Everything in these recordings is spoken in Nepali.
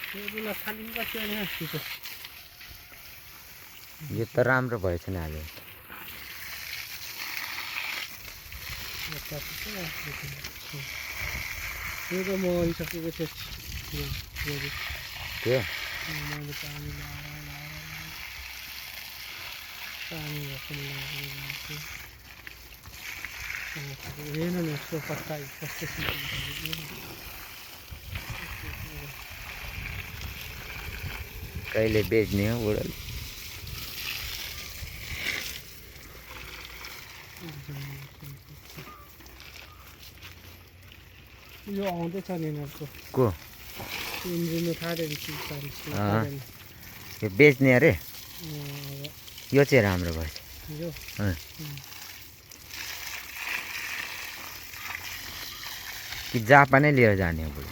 यो त राम्रो भएछ नि आज यो त मरिसकेको थियो त्यो मैले पानी हेर्नु न यसको पत्ता कस्तो कहिले बेच्ने हो बुढोले यो आउँदैछ नि यिनीहरूको को इन्जिन थालेर यो बेच्ने अरे यो चाहिँ राम्रो भएछ यो कि जापानै लिएर जाने हो बुढो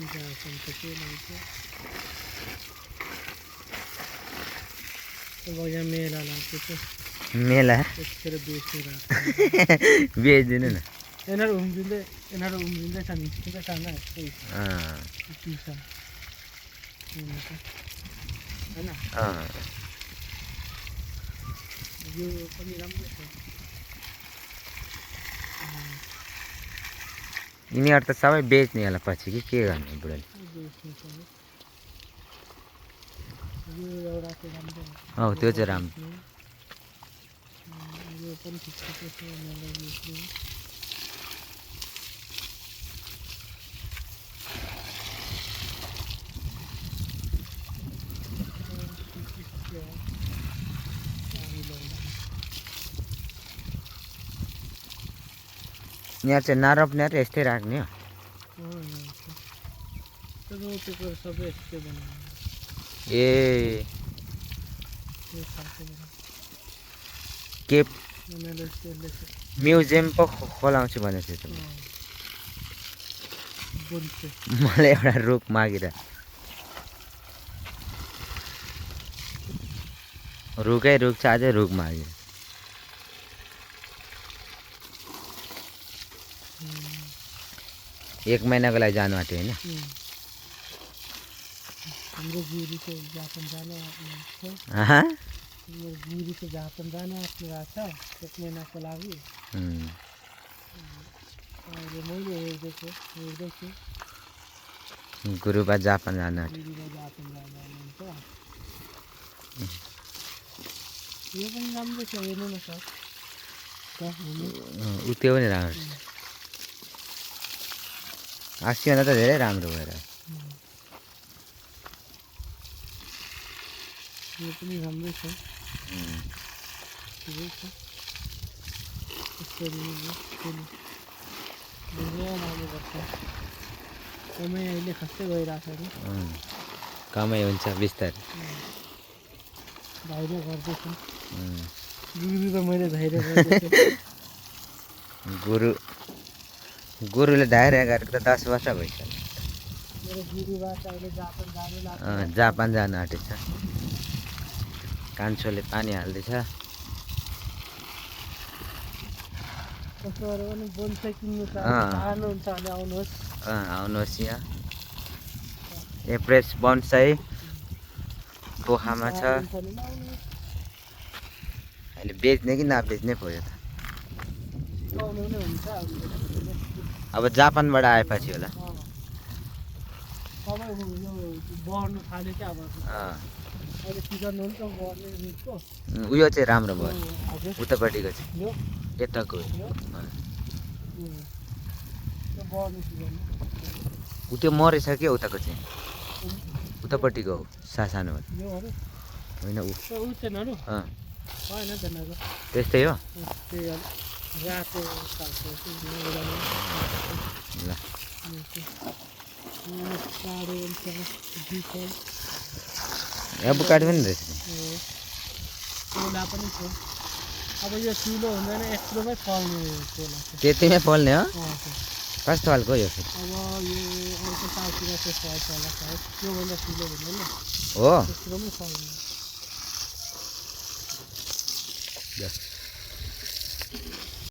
जापान त के लान्छ अब यहाँ मेला लाग्दैछ मेला त्यसखेर बेच्नु बेचिदिनु न यिनीहरू उम्रिँदैछ नि ठिकै छ होइन यो पनि राम्रो छ यिनीहरू त सबै बेच्ने होला पछि कि के गर्ने बुढोले हौ त्यो चाहिँ राम्रो यो पनि ठिक छ यहाँ चाहिँ नरोप्ने र यस्तै राख्ने हो ए के म्युजियम पो खोलाउँछु भनेको थियो मलाई एउटा रुख मागिरह रुखै रुख छ अझै रुख मागिरह एक महिनाको लागि जानु आँट्यो होइन हाम्रो गुरुको जापान जान गुरुको जापान जान आँट्नु भएको छ एक महिनाको लागि अहिले मैले हेर्दैछु गुरुबा जापान जान जानुहुन्छ यो पनि राम्रो छ हेर्नु न सर उ त्यो पनि राम्रो छ आसियाना त धेरै राम्रो भएर यो पनि राम्रै छ कमै अहिले खस्दै गइरहेको छ नि कमै हुन्छ बिस्तारै धैर्य गर्दैछ गुरु त मैले धैर्य गर्दैछु गुरुले धैर्य गरेको त 10 वर्ष भइसक्यो मेरो गुरुबाट अहिले जापान जानु लाग्छ जापान जानु आँटेछ कान्छोले पानी हाल्दैछ कसोहरू पनि बोन्साई किन्नु चाहनुहुन्छ भने आउनुहोस् आउनुहोस् यहाँ एभरेस्ट बोन्साई पोखामा छ अहिले बेच्ने कि नबेच्ने पो यो त अब जापानबाट आएपछि होला बढ्नु थाल्यो क्या अब अहिले सिजन हो नि त बढ्ने रुखको उयो चाहिँ राम्रो भयो उतापट्टिको चाहिँ यताको त्यो मरिसक्यो उताको चाहिँ उतापट्टिको हो सानो होइन त्यस्तै हो ल एभोकाडो पनि रहेछ अब यो ठुलो हुँदैन यत्रोमै फल्ने त्यतिमै फल्ने हो कस्तो खालको यो फेरि अब यो अर्को सालतिर चाहिँ फल्छ होला सायद त्योभन्दा ठुलो हुँदैन हो यत्रोमै फल्ने